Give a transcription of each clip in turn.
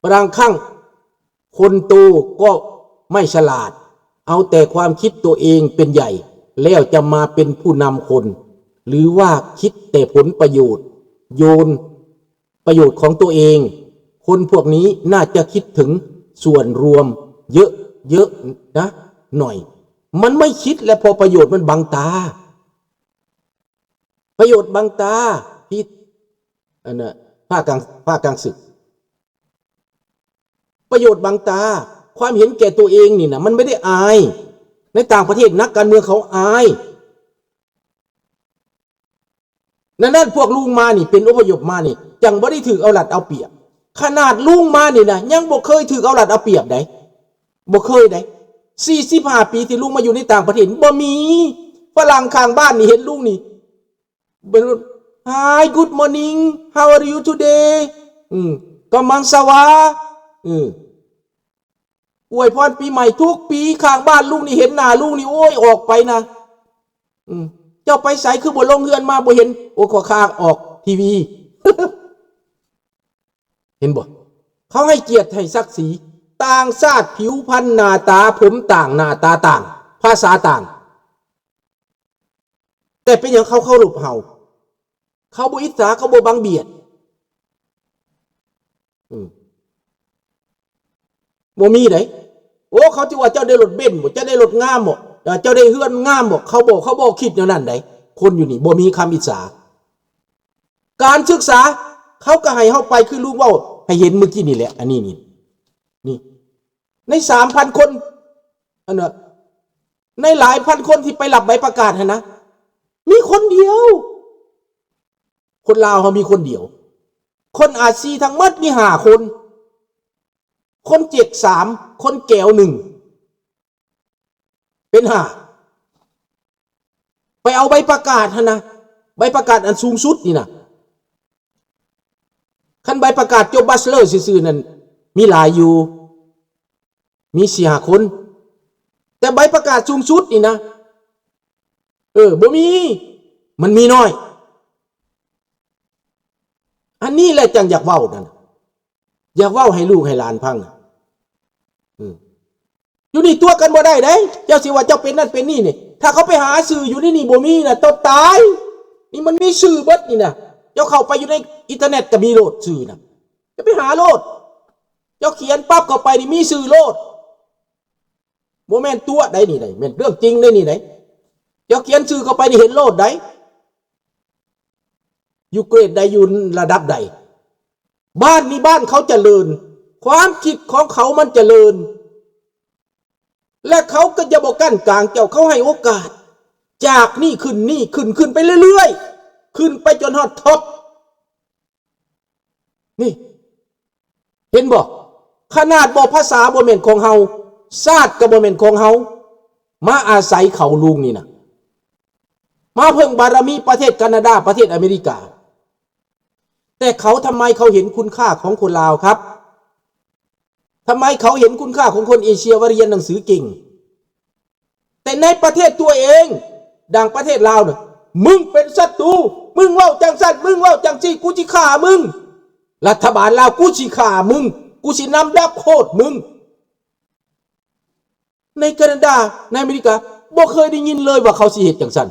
ບາງຄັ້ງຄົນໂຕກໍໄມ່ສະຫຼາດ, ເອົາແຕ່ຄວາມຄິດຕົວເອງເປັນໃຫຍ່ ແລ້ວຈະມາເປັນຜູ້ນຳຄົນ ຫຼືວ່າຄິດແຕ່ຜົນປະໂຫຍດ, ໂຍນປະໂຫຍດຂອງຕົວເອງ. ຄົນພວກນີ້ໜ້າຈະຄິດເຖິງສ່ວນລວມເຍີະໆນະໜ້ອຍ. ມັນໄມ່ຄິດແລະ ເພາະປະໂຫຍດມັນບັງຕາ. ປະໂຫຍດບັງຕາ ທີ່ ອັນນ່າ ພາກາງ ພາກາງສຶກ ປະໂຫຍດບັງຕາ. ຄວາມເຫັນແກ່ຕົວເອງນີ້ນະ ມັນໄມ່ໄດ້ອາຍ. ໃນຕ່າງປະເທດ ນັກການເມືອງເຂົາອາຍ. ນັ້ນ ນັ້ນ ພວກລຸງມານີ້ ເປັນອົບພະຍົບມານີ້ ຈັ່ງບໍ່ໄດ້ຖືກເອົາລັດເອົາປຽບ. ຂະໜາດລຸງມານີ້ນະ ຍັງບໍ່ເຄີຍຖືກເອົາລັດເອົາປຽບໃດ. ບໍ່ເຄີຍໃດ. ສີ່ສິບຫ້າປີທີ່ລຸງມາຢູ່ໃນຕ່າງປະເທດ ບໍ່ມີຝຣັ່ງຂ້າງບ້ານນີ້ເຫັນລຸງນີ້ Hi, good morning. How are you today? ອືມ ກຳມັງສະວາ ອືມ ອວຍພອນປີໃໝ່ທຸກປີ. ຂ້າງບ້ານລຸງນີ້ ເຫັນໜ້າລຸງນີ້ ໂອ້ຍ ອອກໄປນະ. ອືມ ເຈົ້າໄປໃສ? ຄືບໍ່ລົງເຮືອນມາ ບໍ່ເຫັນ? ໂອ້ ຂໍຄາອອກທີວີ. ເຫັນບໍ່? ເຂົາໃຫ້ກຽດໃຫ້ສັກສີ. ຕ່າງຊາດ ຜິວພັນ ໜ້າຕາ ຜົມຕ່າງ ໜ້າຕາຕ່າງ ພາສາຕ່າງ. ແຕ່ເປັນຫຍັງເຂົາເຄົາລົບເຮົາ? ເຂົາບໍ່ອິດສາ, ເຂົາບໍ່ບັງບຽດ. ອືມ ບໍ່ມີໃດ. ໂອ້ ເຂົາຊິວ່າເຈົ້າໄດ້ລົດເບັນບໍ? ເຈົ້າໄດ້ລົດງາມບໍ? ເຈົ້າໄດ້ເຮືອນງາມບໍ? ເຂົາບໍ່, ເຂົາບໍ່ຄິດແນວນັ້ນໃດ. ຄົນຢູ່ນີ້ບໍ່ມີຄຳອິດສາ. ການສຶກສາ ເຂົາກໍໃຫ້ເຮົາໄປ ຄືລຸງເວົ້າໃຫ້ເຫັນມື້ກີ້ນີ້ແຫຼະ. ອັນນີ້ນີ້ ນີ້ ໃນສາມພັນຄົນ ອັນນ່າ ໃນຫຼາຍພັນຄົນທີ່ໄປຮັບໃບປະກາດຫັ້ນນະ ມີຄົນດຽວ. ຄົນລາວເຮົາມີຄົນດຽວ. ຄົນອາຊີທັງໝົດມີຫ້າຄົນ. ຄົນເຈັກສາມ, ຄົນແກວໜຶ່ງ ເປັນຫ້າ. ໄປເອົາໃບປະກາດຫັ້ນນະ, ໃບປະກາດອັນສູງສຸດນີ້ນະ. ຄັນໃບປະກາດຈົບແບັດເຊີຊື່ໆນັ້ນ ມີຫຼາຍຢູ່, ມີສີ່ຫ້າຄົນ. ແຕ່ໃບປະກາດສູງສຸດນີ້ນະ, ເອີ, ບໍ່ມີ, ມັນມີໜ້ອຍ. ອັນນີ້ແຫຼະຈັ່ງຢາກເວົ້ານັ້ນ, ຢາກເວົ້າໃຫ້ລູກໃຫ້ຫຼານຟັງ. ອືມ. ຢູ່ນີ້ຕົວະກັນບໍ່ໄດ້ເດ້. ເຈົ້າຊິວ່າເຈົ້າເປັນນັ້ນເປັນນີ້ນີ້, ຖ້າເຂົາໄປຫາຊື່ຢູ່ໃນນີ້ບໍ່ມີນະ, ຕົວະຕາຍ. ນີ້ມັນມີຊື່ເບິດນີ້ນະ. ເຈົ້າເຂົ້າໄປຢູ່ໃນອິນເຕີເນັດກໍມີໂລດຊື່ນະ. ຈະໄປຫາໂລດ. ເຈົ້າຂຽນປັບເຂົ້າໄປນີ້ມີຊື່ໂລດ. ບໍ່ແມ່ນຕົວະໃດນີ້ໃດ, ແມ່ນເລື່ອງຈິງໃດນີ້ໃດ. ເຈົ້າຂຽນຊື່ເຂົ້າໄປນີ້ເຫັນໂລດໃດ. ຢູ່ເກຣດໃດ, ຢູ່ລະດັບໃດ. ບ້ານນີ້ບ້ານເຂົາຈະເລີນ, ຄວາມຄິດຂອງເຂົາມັນຈະເລີນ. ແລະ ເຂົາກໍຈະບໍ່ກັ້ນກາງເຈົ້າ, ເຂົາໃຫ້ໂອກາດ. ຈາກນີ້ຂຶ້ນນີ້, ຂຶ້ນ, ຂຶ້ນໄປເລື້ອຍໆ, ຂຶ້ນໄປຈົນຮອດທັອບ. ນີ້ ເຫັນບໍ່? ຂະໜາດບໍ່, ພາສາບໍ່ແມ່ນຂອງເຮົາ, ຊາດກໍບໍ່ແມ່ນຂອງເຮົາ, ມາອາໄສເຂົາລຸງນີ້ນະ, ມາເພິ່ງບາລະມີປະເທດການາດາ, ປະເທດອາເມລິກາ. ແຕ່ເຂົາ, ທຳໄມເຂົາເຫັນຄຸນຄ່າຂອງຄົນລາວຄັບ? ທຳໄມເຂົາເຫັນຄຸນຄ່າຂອງຄົນເອເຊຍວ່າຮຽນໜັງສືເກັ່ງ? ແຕ່ໃນປະເທດຕົວເອງ, ດັ່ງປະເທດລາວນະ, ມຶງເປັນສັດຕູ, ມຶງເວົ້າຈັ່ງຊັ້ນ, ມຶງເວົ້າຈັ່ງຊີ້, ກູຊິຂ້າມຶງ. ລັດຖະບານລາວ, ກູຊິຂ້າມຶງ, ກູຊິນຳດັບໂຄດມຶງ. ໃນການາດາ, ໃນອາເມລິກາ, ບໍ່ເຄີຍໄດ້ຍິນເລີຍວ່າເຂົາຊິເຮັດຈັ່ງຊັ້ນ.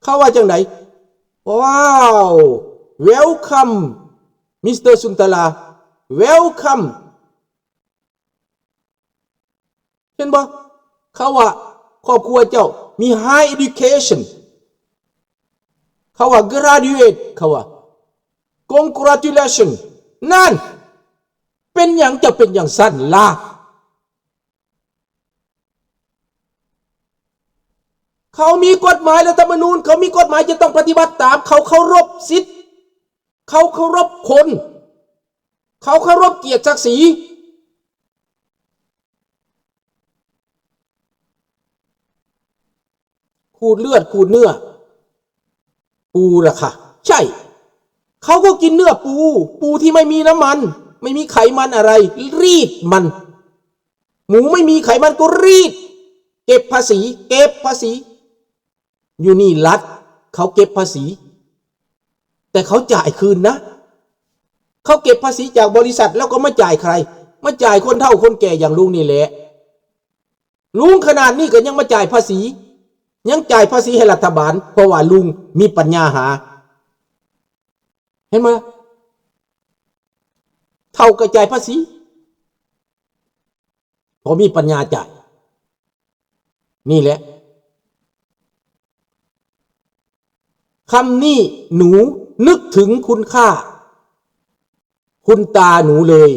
ເຂົາວ່າຈັ່ງໃດ? ວ້າວ! Welcome Mister Suntara, welcome. ເຫັນບໍ່? ເຂົາວ່າຄອບຄົວເຈົ້າມີ high education. ເຂົາວ່າ graduate, ເຂົາວ່າ congratulation. ນັ້ນ ເປັນຫຍັງຈະເປັນຈັ່ງຊັ້ນລະ? ເຂົາມີກົດໝາຍລັດຖະມະນູນ, ເຂົາມີກົດໝາຍຈະຕ້ອງປະຕິບັດຕາມ, ເຂົາເຄົາລົບສິດ, ເຂົາເຄົາລົບຄົນ, ເຂົາເຄົາລົບກຽດສັກສີ. ຂູດເລືອດຂູດເນື້ອ ປູລະຄະ ໃຊ່ ເຂົາກໍກິນເນື້ອປູ ປູທີ່ໄມ່ມີນ້ຳມັນ ໄມ່ມີໄຂມັນອະໄລ ລີດມັນ ໝູໄມ່ມີໄຂມັນກໍລີດ ເກັບພາສີ ເກັບພາສີ ຢູ່ນີ້ລັດເຂົາເກັບພາສີ ແຕ່ເຂົາຈ່າຍຄືນນະ ເຂົາເກັບພາສີຈາກບໍລິສັດ ແລ້ວກໍມາຈ່າຍໃຜ? ມາຈ່າຍຄົນເຖົ້າຄົນແກ່ຢ່າງລຸງນີ້ແຫຼະ. ລຸງຂະໜາດນີ້ກໍຍັງມາຈ່າຍພາສີ, ຍັງຈ່າຍພາສີໃຫ້ລັດຖະບານ ເພາະວ່າລຸງມີປັນຍາຫາ. ເຫັນບໍ່? ເຖົ້າກໍຈ່າຍພາສີ ພໍມີປັນຍາຈ່າຍ. ນີ້ແຫຼະ ຄຳນີ້ໜູນຶກເຖິງຄຸນຄ່າຄຸນຕາໜູເລີຍ.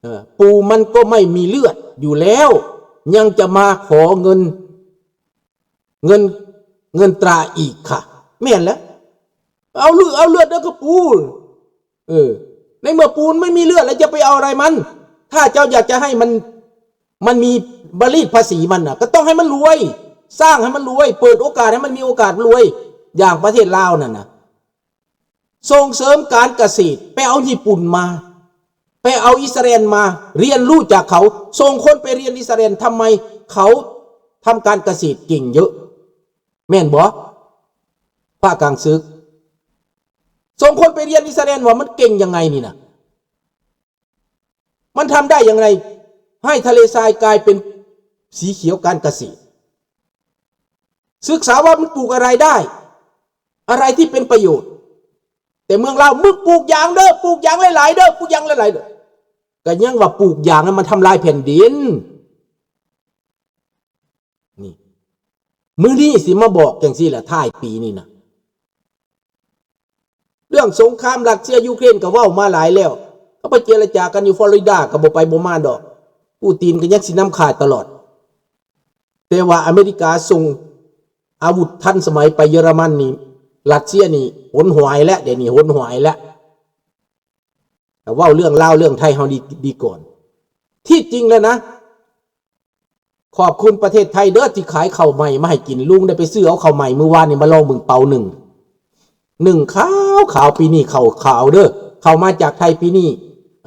ເອີ ປູ່ມັນກໍໄມ່ມີເລືອດຢູ່ແລ້ວ ຍັງຈະມາຂໍເງິນ ເງິນ ເງິນຕາອີກຄະ. ແມ່ນແຫຼະ ເອົາເລືອດ ເອົາເລືອດແລ້ວກໍປູ່ ເອີ ໃນເມື່ອປູ່ມັນມີເລືອດແລ້ວຈະໄປເອົາອະໄລມັນ? ຖ້າເຈົ້າຢາກຈະໃຫ້ມັນ ມັນມີ ມາລີດພາສີມັນນະ ກໍຕ້ອງໃຫ້ມັນລວຍ, ສ້າງໃຫ້ມັນລວຍ, ເປີດໂອກາດໃຫ້ມັນມີໂອກາດລວຍ ຢ່າງປະເທດລາວນັ້ນນະ. ສົ່ງເສີມການກະເສດ, ໄປເອົາຍີ່ປຸ່ນມາ, ໄປເອົາອິດສະແລນມາ, ຮຽນຮູ້ຈາກເຂົາ. ສົ່ງຄົນໄປຮຽນອິດສະແລນ, ທຳໄມເຂົາທຳການກະເສດເກັ່ງເຍາະ? ແມ່ນບໍ່? ພາກກາງສຶກ ສົ່ງຄົນໄປຮຽນອິດສະແລນວ່າມັນເກັ່ງຍັງໄງນີ້ນະ, ມັນທຳໄດ້ຢ່າງໃດໃຫ້ທະເລຊາຍກາຍເປັນສີຂຽວ ການກະເສດ. ສຶກສາວ່າມັນປູກອະໄລໄດ້, ອະໄລທີ່ເປັນປະໂຫຍດ. ແຕ່ເມືອງລາວ ມຶງປູກຢາງເດີ້, ປູກຢາງຫຼາຍໆເດີ້, ປູກຢາງຫຼາຍໆເດີ້. ກໍຍັງວ່າປູກຢາງ ແລ້ວມັນທຳລາຍແຜ່ນດິນ. ນີ້ ມື້ນີ້ຊິມາບອກຈັ່ງຊີ້ລະ ທ້າຍປີນີ້ນະ. ເລື່ອງສົງຄາມຣັດເຊຍ-ຢູເຄຣນກໍເວົ້າມາຫຼາຍແລ້ວ, ເຂົາໄປເຈລະຈາກັນຢູ່ຟລໍຣິດາກໍບໍ່ໄປບໍ່ມາດອກ, ປູຕິນກໍຍັງຊິນຳຂາຍຕະຫຼອດ. ແຕ່ວ່າອາເມລິກາສົ່ງອາວຸດທັນສະໄໝໄປເຢຍລະມັນນີ້, ຣັດເຊຍນີ້ຫົນຫວາຍແລ້ວ, ດຽວນີ້ຫົນຫວາຍແລ້ວ. ເວົ້າເລື່ອງລາວເລື່ອງໄທເຮົາດີ ດີກ່ອນ. ທີ່ຈິງແລ້ວນະ, ຂອບຄຸນປະເທດໄທເດີ້ ທີ່ຂາຍເຂົ້າໃໝ່ມາໃຫ້ກິນ. ລຸງໄດ້ໄປຊື້ເອົາເຂົ້າໃໝ່ມື້ວານນີ້ມາລອງເບິ່ງເປົາໜຶ່ງ, ໜຶ່ງຂາວຂາວ, ປີນີ້ເຂົ້າຂາວເດີ້, ເຂົ້າມາຈາກໄທປີນີ້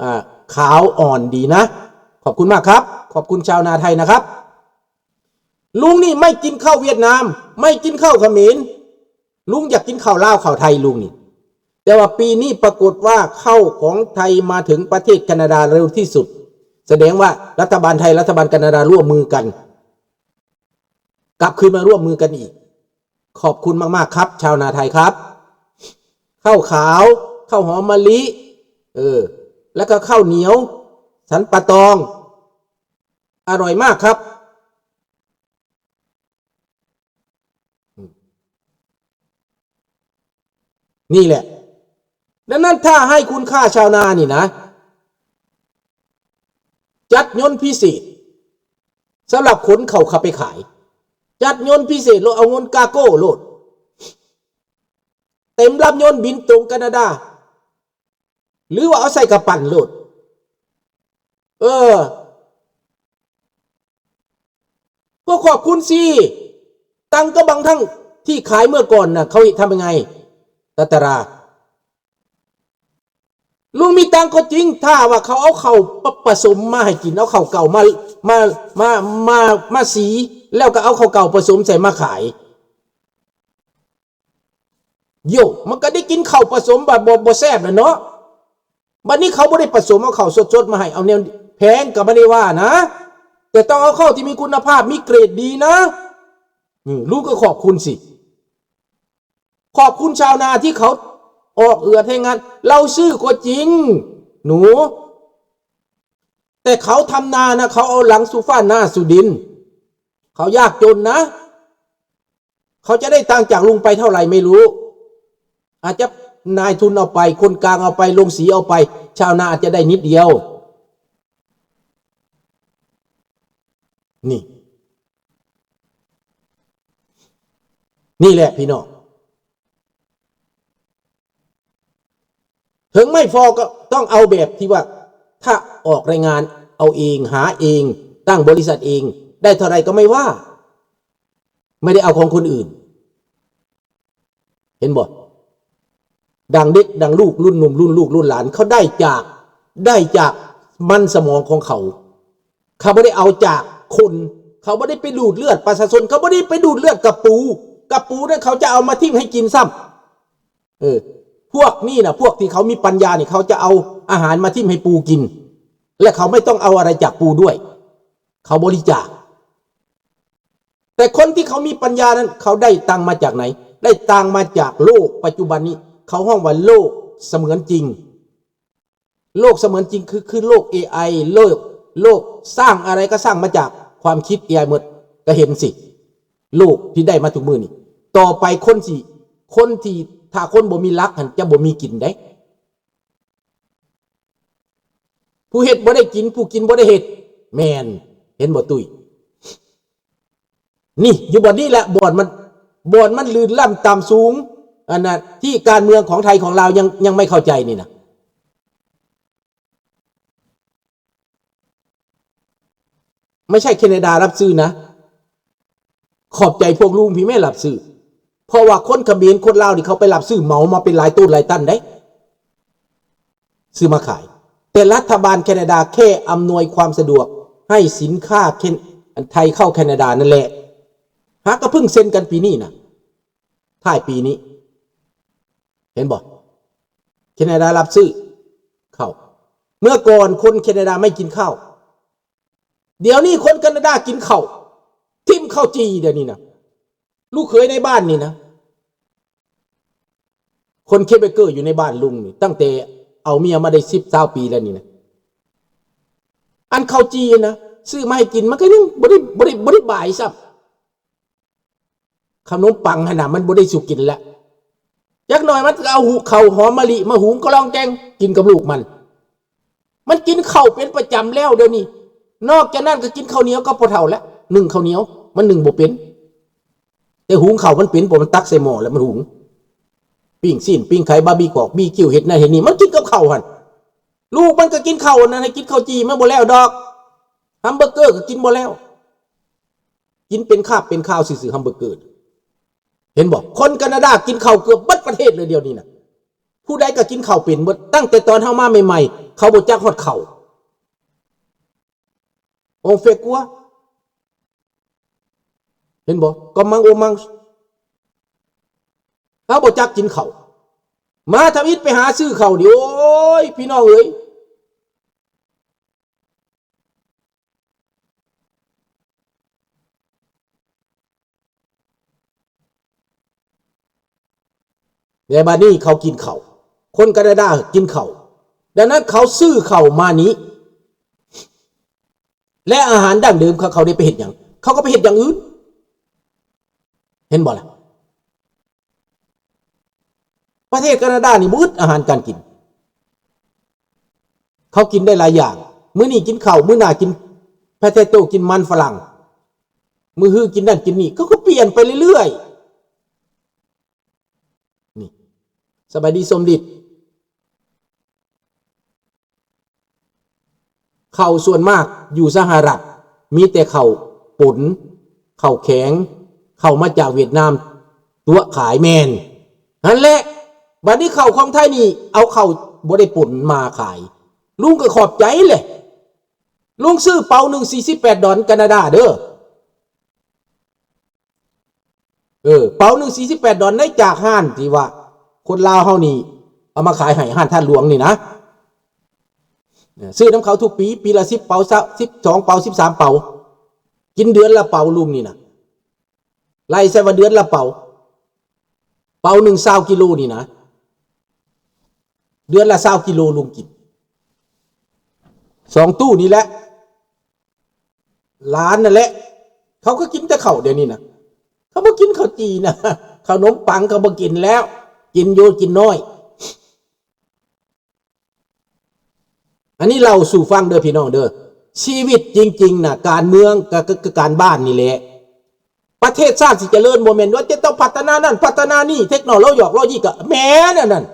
ອ່າ ຂາວອ່ອນດີນະ. ຂອບຄຸນມາກຄັບ, ຂອບຄຸນຊາວນາໄທນະຄັບ. ລຸງນີ້ໄມ່ກິນເຂົ້າຫວຽດນາມ, ໄມ່ກິນເຂົ້າຂະເໝນ, ລຸງຢາກກິນເຂົ້າລາວເຂົ້າໄທລຸງນີ້. ແຕ່ວ່າປີນີ້ປາກົດວ່າເຂົ້າຂອງໄທມາເຖິງປະເທດການາດາເລັວທີ່ສຸດ, ສະແດງວ່າລັດຖະບານໄທ ລັດຖະບານການາດາຮ່ວມມືກັນ, ກັບຄືນມາຮ່ວມມືກັນອີກ. ຂອບຄຸນມາກໆຄັບ ຊາວນາໄທຄັບ. ເຂົ້າຂາວ, ເຂົ້າຫອມມະລິ, ເອີ ແລ້ວກໍເຂົ້າໜຽວ, ສັນປະຕອງ, ອະຮ່ອຍມາກຄັບ. ນີ້ແຫຼະ. ດັ່ງນັ້ນ ຖ້າໃຫ້ຄຸນຄ່າຊາວນານີ້ນະ, ຈັດຍົນພິເສດສຳລັບຂົນເຂົ້າ ເຂົ້າໄປຂາຍ, ຈັດຍົນພິເສດໂລດ, ເອົາຍົນກາໂກ້ໂລດ, ເຕັມລຳຍົນບິນຕົງການາດາ, ຫຼືວ່າເອົາໃສ່ກະປັ່ນໂລດ. ເອີ ກໍຂອບຄຸນຊິ, ຕັງກໍບາງທັງທີ່ຂາຍເມື່ອກ່ອນນະ ເຂົາເຮັດທຳຍັງໄງ? ຕາຕະລາ ລຸງມີຕັງກໍຈິງ, ຖ້າວ່າເຂົາເອົາເຂົ້າປະ ປະສົມມາໃຫ້ກິນ, ເອົາເຂົ້າເກົ່າມາ ມາ ມາ ມາ ມາສີ, ແລ້ວກໍເອົາເຂົ້າເກົ່າປະສົມໃສ່ມາຂາຍ. ໂຢ ມັນກໍໄດ້ກິນເຂົ້າປະສົມແບບບໍ່ ບໍ່ແຊບແຫຼະເນາະ. ບັດນີ້ເຂົາບໍ່ໄດ້ປະສົມເອົາເຂົ້າສົດໆມາໃຫ້, ເອົາແນວແພງກໍບໍ່ໄດ້ວ່ານະ, ແຕ່ຕ້ອງເອົາເຂົ້າທີ່ມີຄຸນນະພາບ, ມີເກຣດດີນະ. ອືມ ລຸງກໍຂອບຄຸນຊິ, ຂອບຄຸນຊາວນາທີ່ເຂົາອອກເຫື່ອແຮງງານ. ເຮົາຊື້ກໍຈິງ ໜູ, ແຕ່ເຂົາທຳນານະ, ເຂົາເອົາຫຼັງສູ່ຟ້າໜ້າສູ່ດິນ, ເຂົາຍາກຈົນນະ. ເຂົາຈະໄດ້ຕັງຈາກລຸງໄປເທົ່າໃດໄມ່ຮູ້, ອາດຈະນາຍທຶນເອົາໄປ, ຄົນກາງເອົາໄປ, ໂຮງສີເອົາໄປ, ຊາວນາອາດຈະໄດ້ນິດດຽວ. ນີ້ ນີ້ແຫຼະພີ່ນ້ອງ. ເຖິງໄມ່ພໍກໍຕ້ອງເອົາແບບທີ່ວ່າ ຖ້າອອກແຮງງານເອົາເອງ, ຫາເອງ, ຕັ້ງບໍລິສັດເອງ, ໄດ້ເທົ່າໃດກໍໄມ່ວ່າ, ໄມ່ໄດ້ເອົາຂອງຄົນອື່ນ. ເຫັນບໍ່? ດັ່ງເດັກ, ດັ່ງລູກລຸ້ນໜຸ່ມ, ລຸ້ນລູກ, ລຸ້ນຫຼານ, ເຂົາໄດ້ຈາກ, ໄດ້ຈາກມັນສະໝອງຂອງເຂົາ. ເຂົາບໍ່ໄດ້ເອົາຈາກຄົນ, ເຂົາບໍ່ໄດ້ໄປດູດເລືອດປະຊາຊົນ, ເຂົາບໍ່ໄດ້ໄປດູດເລືອດກະປູ. ກະປູນັ້ນເຂົາຈະເອົາມາຖິ້ມໃຫ້ກິນຊ້ຳ. ເອີ ພວກນີ້นะ พวกที่เขามีปัญญานี่ เขาจะเอาอาหารมาทิ่มให้ปูกิน และเขาไม่ต้องเอาอะไรจากปูด้วย เขาบริจาค แต่คนที่เขามีปัญญานั้น เขาได้ตังค์มาจากไหน? ได้ตังค์มาจากโลกปัจจุบันนี้ เขาฮ้องว่าโลกเสมือนจริง โลกเสมือนจริงคือ คือโลก เอไอ โลก โลกสร้างอะไรก็สร้างมาจากความคิด เอไอ หมด ก็เห็นสิ โลกที่ได้มาทุกมื้อนี้ ต่อไปคนสิ คนที่ ถ้าคนบ่มีหลักหั่น จะบ่มีกินเด้ ผู้เฮ็ดบ่ได้กิน ผู้กินบ่ได้เฮ็ด แม่น เห็นบ่ตุ้ย? นี่ อยู่บ่อนนี้แหละ บ่อนมัน บ่อนมันลื่นล้ำต่ำสูง อันน่ะ ที่การเมืองของไทยของลาวยัง ยังไม่เข้าใจนี่นะ ไม่ใช่แคนาดารับซื้อนะ ขอบใจพวกลุงพี่แม่รับซื้อ เพราะว่าคนเขมร คนลาวนี่เขาไปรับซื้อเหมามาเป็นหลายโตนหลายตันเด้ ซื้อมาขาย แต่รัฐบาลแคนาดาแค่อำนวยความสะดวกให้สินค้าเคน- ไทยเข้าแคนาดานั่นแหละ หากก็เพิ่งเซ็นกันปีนี้นะ ท้ายปีนี้ เห็นบ่ แคนาดารับซื้อข้าว เมื่อก่อนคนแคนาดาไม่กินข้าว เดี๋ยวนี้คนแคนาดากินข้าว ทิ่มข้าวจี่เดี๋ยวนี้นะ ลูกเขยในบ้านนี่นะ คนเคเบเกอร์อยู่ในบ้านลุงนี่ ตั้งแต่เอาเมียมาได้สิบ ซาวปีแล้วนี่นะ อันข้าวจี่นะ ซื้อมาให้กินมันก็ยังบ่ได้ บ่ได้ บ่ได้บายซ้ำ ขนมปังหั่นน่ะ มันบ่ได้สู่กินแล้ว จักหน่อยมันก็เอาหุ- ข้าวหอมมะลิมาหุงกะลองแกงกินกับลูกมัน มันกินข้าวเป็นประจำแล้วเดี๋ยวนี้ นอกจากนั้นก็กินข้าวเหนียวกับพ่อเฒ่าแล้ว นึ่งข้าวเหนียว มันนึ่งบ่เป็น แต่หุงข้าวมันเป็น เพราะมันตักใส่หม้อแล้วมันหุง ปิ้งซี้น ปิ้งไข่ บาร์บีคอก บีคิว เฮ็ดนั่นเฮ็ดนี่ มันกินกับข้าวหั่น ลูกมันก็กินข้าวนั่น ให้กินข้าวจี่มันบ่แล้วดอก แฮมเบอร์เกอร์ก็กินบ่แล้ว กินเป็นคาบเป็นคาวซื่อๆ แฮมเบอร์เกอร์ เห็นบ่ คนแคนาดากินข้าวเกือบเบิดประเทศเลยเดี๋ยวนี้นะ ผู้ใดก็กินข้าวเป็นเบิด ตั้งแต่ตอนเฮามาใหม่ๆ เขาบ่จักฮอดข้าว On fait quoi? เห็นบ่ ก็มังโอมัง เขาบ่จักกินข้าว มาทำอิฐไปหาซื้อข้าวนี่ โอ้ย พี่น้องเอ้ย แต่บัดนี้เขากินข้าว คนแคนาดากินข้าว ดังนั้นเขาซื้อข้าวมานี้ และอาหารดั้งเดิมเขา เขาได้ไปเฮ็ดหยัง เขาก็ไปเฮ็ดอย่างอื่น เห็นบ่ล่ะ ประเทศแคนาดานี่บ่อึดอาหารการกิน เขากินได้หลายอย่าง มื้อนี้กินข้าว มื้อหน้ากิน potato กินมันฝรั่ง มื้อฮื้อกินนั่นกินนี่ เขาก็เปลี่ยนไปเรื่อยๆ นี่ สบายดีสมฤทธิ์ ข้าวส่วนมากอยู่สหรัฐ มีแต่ข้าวป๋น ข้าวแข็ง ข้าวมาจากเวียดนาม ตั๋วขาย แม่น นั่นแหละ บัดนี้ข้าวของไทยนี่ เอาข้าวบ่ได้ป๋นมาขาย ลุงก็ขอบใจแหละ ลุงซื้อเป๋าหนึ่งสี่สิบแปดดอลแคนาดาเด้อ เออ เป๋าหนึ่งสี่สิบแปดดอล ในจากร้านที่ว่าคนลาวเฮานี่เอามาขายให้ ร้านทาสหลวงนี่นะ ซื้อนำเขาทุกปี ปีละสิบเป๋า สิบสองเป๋า สิบสามเป๋า กินเดือนละเป๋าลุงนี่นะ ไล่ใส่ว่าเดือนละเป๋า เป๋าหนึ่งซาวกิโลนี่นะ เดือนละซาวกิโลลุงกิน สองตู้นี่แหละ หลานนั่นแหละ เขาก็กินแต่ข้าวเดี๋ยวนี้นะ เขาบ่กินข้าวจี่นะ ขนมปังเขาบ่กินแล้ว กินอยู่กินน้อย อันนี้เล่าสู่ฟังเด้อพี่น้องเด้อ ชีวิตจริงๆ น่ะ การเมืองก็ ก็ ก็การบ้านนี่แหละ ประเทศชาติสิเจริญบ่แม่นว่าจะต้องพัฒนานั่นพัฒนานี่ เทคโนโลยีหยอกล้อยี่ก็แม่นอันนั้น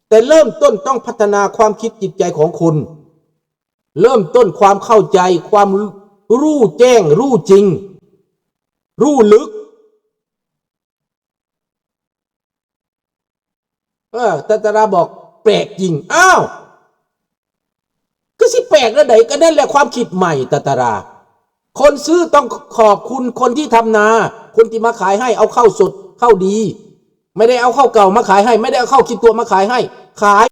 แต่เริ่มต้นต้องพัฒนาความคิดจิตใจของคน เริ่มต้นความเข้าใจ ความรู้แจ้ง รู้จริง รู้ลึก เออ ตาตาราบอกแปลกจริง อ้าว ก็สิแปลกแล้วใด ก็นั่นแหละความคิดใหม่ ตาตารา คนซื้อต้องขอบคุณคนที่ทำนา คนที่มาขายให้เอาข้าวสด ข้าวดี ไม่ได้เอาข้าวเก่ามาขายให้ ไม่ได้เอาข้าวคิดตัวมาขายให้ ขาย